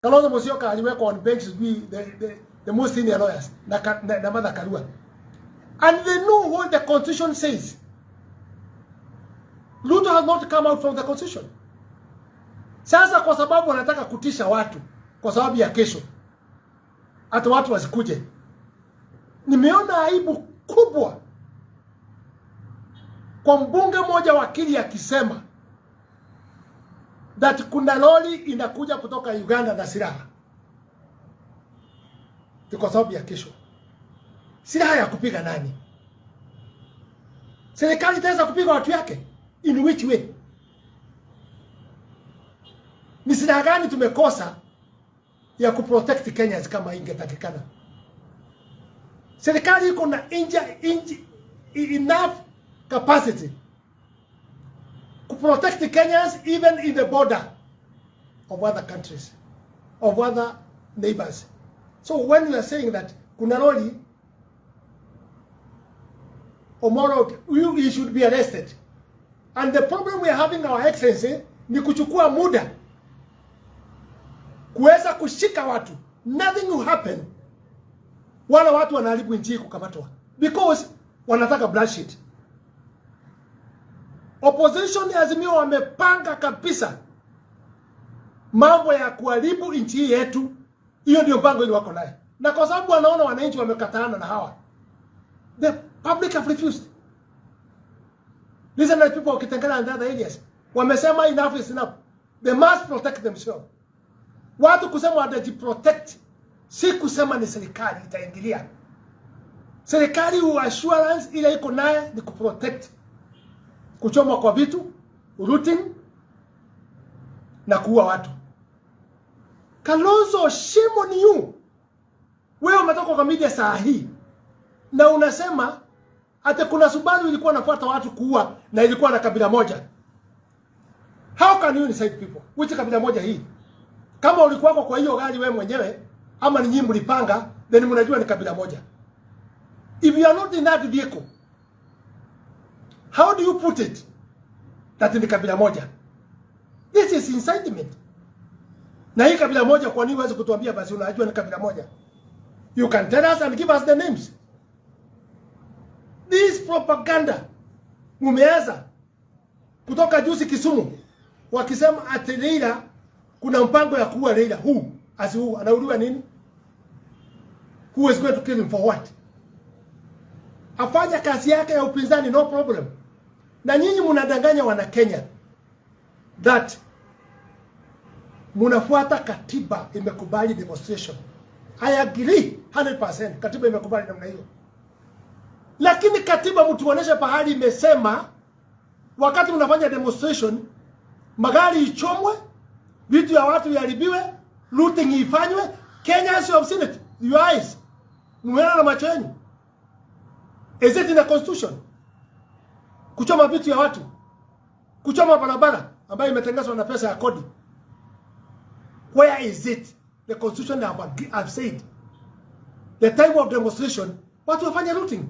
Kalonzo Musyoka aliwekwa on bench sijui the most senior lawyers na Martha Karua. And they know what the constitution says. Ruto has not come out from the constitution. Sasa kwa sababu wanataka kutisha watu kwa sababu ya kesho, hata watu wasikuje. Nimeona aibu kubwa kwa mbunge mmoja wakili akisema that kuna lori inakuja kutoka Uganda na silaha. Ni kwa sababu ya kesho. Silaha ya kupiga nani? Serikali itaweza kupiga watu yake? In which way? Ni silaha gani tumekosa ya kuprotect Kenyans kama ingetakikana? Serikali iko na enough capacity to protect Kenyans even in the border of other countries, of other neighbors. So when we are saying that kuna lori Omolo, he should be arrested. And the problem we are having, Our Excellency, ni kuchukua muda kuweza kushika watu. Nothing will happen. Wale watu wanaharibu nchi kukamatwa because wanataka bloodshed. Opposition ya Azimio wamepanga kabisa mambo ya kuharibu nchi yetu. Hiyo ndio mpango ile wako naye, na kwa sababu wanaona wananchi wamekataana na hawa, the public have refused. Listen to people of Kitengela and other areas wamesema enough is enough, they must protect themselves. Watu kusema watajiprotect si kusema ni serikali itaingilia. Serikali assurance ile iko naye ni kuprotect kuchomwa kwa vitu, looting na kuua watu. Kalonzo, shame on you. Wewe umetoka kwa media saa hii na unasema ati kuna Subaru ilikuwa nafuata watu kuua na ilikuwa na kabila moja. How can you incite people? Which kabila moja hii? Kama ulikuwa kwa hiyo gari wewe mwenyewe ama ni nyinyi mlipanga, then mnajua ni kabila moja. If you are not in that vehicle, how do you put it that ni kabila moja? This is incitement. Na hii kabila moja, kwa nini huwezi kutuambia basi unajua ni kabila moja? You can tell us and give us the names. This propaganda mumeanza kutoka juzi Kisumu, wakisema ati Raila kuna mpango ya kuua Raila. Who? As who? Anauliwa nini? Who is going to kill him for what? Afanya kazi yake ya upinzani, no problem. Na nyinyi mnadanganya wana Kenya that munafuata katiba imekubali demonstration. I agree 100%, katiba imekubali namna hiyo, lakini katiba mtuoneshe pahali imesema wakati mnafanya demonstration magari ichomwe, vitu ya watu iharibiwe, looting ifanywe. Kenyans, you have seen it, your eyes, mmeona na macho yenu. Is it in the constitution? Kuchoma vitu ya watu, kuchoma barabara ambayo imetengenezwa na pesa ya kodi. Where is it? The constitution have said the time of demonstration watu wafanye looting.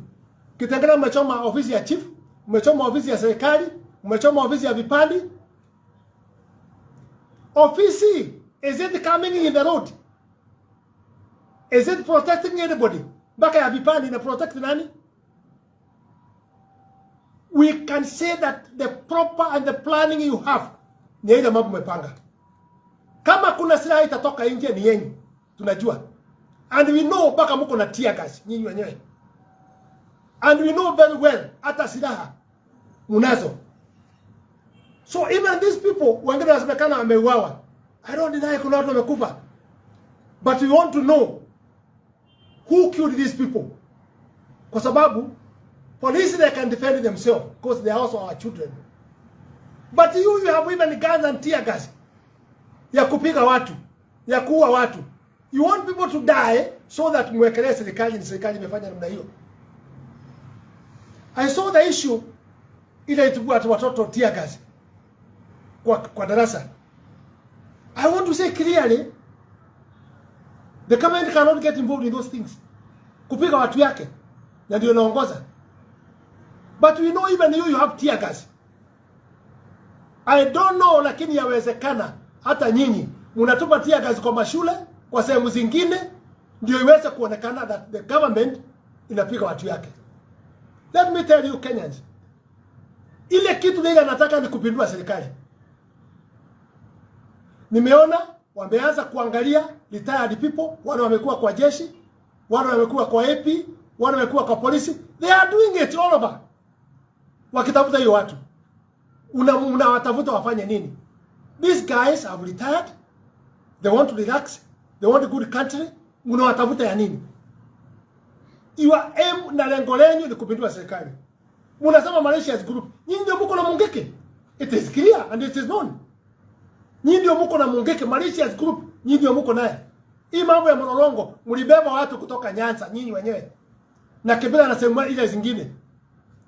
Kitengela mmechoma ofisi ya chief, mmechoma ofisi ya serikali, mmechoma ofisi ya vipandi. Ofisi, is it coming in the road? Is it protecting anybody? Mpaka ya vipandi ina protect nani? We can say that the proper and the planning you have ni ile mambo umepanga. Kama kuna silaha itatoka nje ni yenyu, tunajua. And we know mpaka mko na tear gas nyinyi wenyewe. And we know very well hata silaha munazo. So even these people wengine wanasemekana wameuawa. I don't deny kuna watu wamekufa. But we want to know who killed these people. Kwa sababu police, they can defend themselves because they are also our children. But you have even guns and tear gas ya kupiga watu, ya kuua watu. You want people to die so that mwekelee serikali ni serikali imefanya namna hiyo. I saw the issue ile itupwa watoto tear gas kwa darasa. I want to say clearly the government cannot get involved in those things. Kupiga watu yake na ndio inaongoza. But we know even you have tear gas. I don't know, lakini yawezekana hata nyinyi Mnatupa tear gas kwa mashule, kwa sehemu zingine, ndio iweze kuonekana that the government inapiga watu yake. Let me tell you Kenyans, ile kitu ile anataka ni kupindua serikali. Nimeona wameanza kuangalia retired people, wale wamekuwa kwa jeshi, wale wamekuwa kwa AP, wale wamekuwa kwa polisi. They are doing it all over, wakitafuta hiyo watu. Unawatafuta wafanye nini? These guys have retired, they want to relax, they want a good country. Unawatafuta ya nini? Your aim na lengo lenyu ni kupindua serikali. Munasema malicious group. Nyinyi ndio mko na Mungiki. It is clear and it is known. Nyinyi ndio mko na Mungiki, malicious group, nyinyi ndio mko naye. Hii mambo ya Mlolongo mlibeba watu kutoka Nyanza nyinyi wenyewe. Na Kibera na sehemu ile zingine.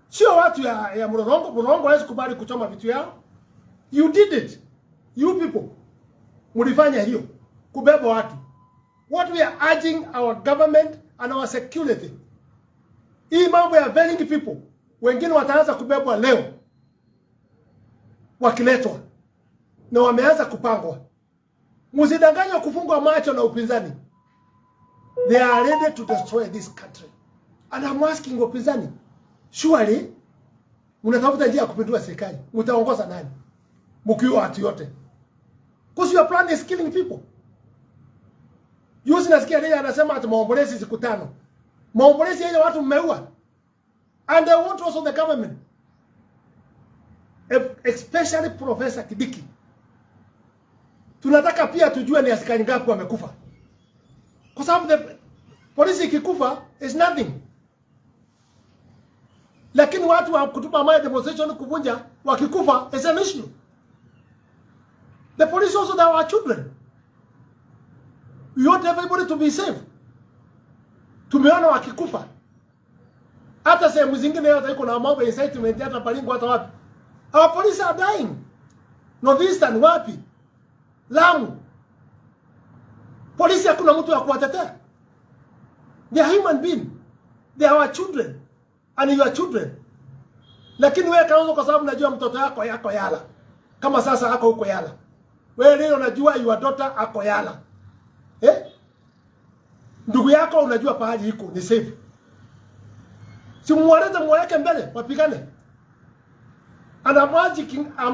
Sio watu ya Mlolongo. Mlolongo hawezi kubali kuchoma vitu yao. You did it. You people. Mlifanya hiyo. Kubeba watu. What we are urging our government and our security. Hii mambo ya vetting people, wengine wataanza kubebwa leo wakiletwa na wameanza kupangwa. Msidanganywe kufungwa macho na upinzani. They are ready to destroy this country. And I'm asking upinzani, surely mnatafuta njia ya kupindua serikali, mtaongoza nani mkiwa watu yote? Because your plan is killing people. Juzi nasikia leo anasema ati maombolezi siku 5. Maombolezi ile watu mmeua. And they want also the government, especially Professor Kindiki. Tunataka pia tujue ni askari ngapi wamekufa. Kwa sababu the polisi ikikufa is nothing. Lakini watu wa kutupa mawe, demonstration, kuvunja, wakikufa is an issue. The police also, they are our children. We want everybody to be safe. Tumeona wakikufa. Hata sehemu zingine yote iko na mambo ya incitement, hata Baringo, hata wapi. Our police are dying. Northeastern wapi? Lamu. Polisi hakuna mtu wa kuwatetea. They are human being. They are our children and your children. Lakini wewe Kalonzo, kwa sababu najua mtoto yako Yala. Kama sasa ako huko Yala. Wewe leo unajua your daughter ako Yala. Eh? Ndugu yako unajua pahali iko ni safe. Si muwalete, muweke mbele wapigane. And I'm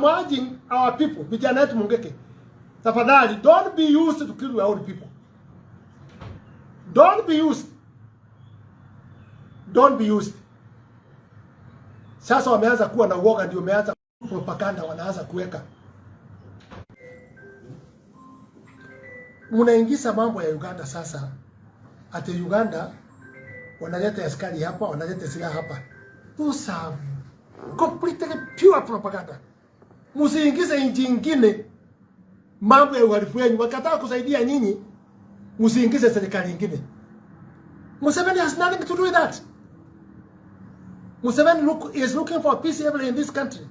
urging our people, vijana wetu Mungiki. Tafadhali, don't be used to kill your own people. Don't be used. Don't be used. Sasa wameanza kuwa na uoga, ndio wameanza propaganda, wanaanza kuweka. Mnaingiza mambo ya Uganda sasa. Ati Uganda wanaleta askari hapa, wanaleta silaha hapa. Those are completely pure propaganda. Msiingize nchi ingine mambo ya uhalifu wenu. Wakataa kusaidia nyinyi, msiingize serikali ingine. Museveni has nothing to do with that. Museveni is looking for peace everywhere in this country.